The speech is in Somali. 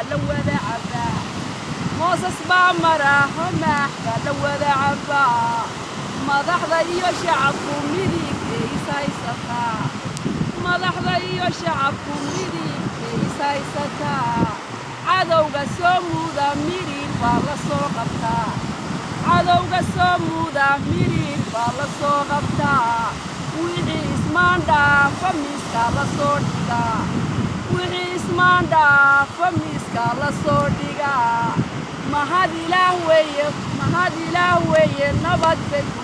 Baa la wada cabaa, moosas baa maraaho, maax baa la wada cabaa. Madaxda iyo shacabku midigtay is haysataa, madaxda iyo shacabku midigtay is haysataa. Cadowga soo muuda mirir baa la soo qabtaa, cadowga soo muuda mirir baa la soo qabtaa. Wixii ismaandhaafa miiskaa la soo dhigaa, wixii ismaandhaafa miiskaa la soo dhigaa. Mahad Ilaah weeye, mahad Ilaah weeye, nabad bay ku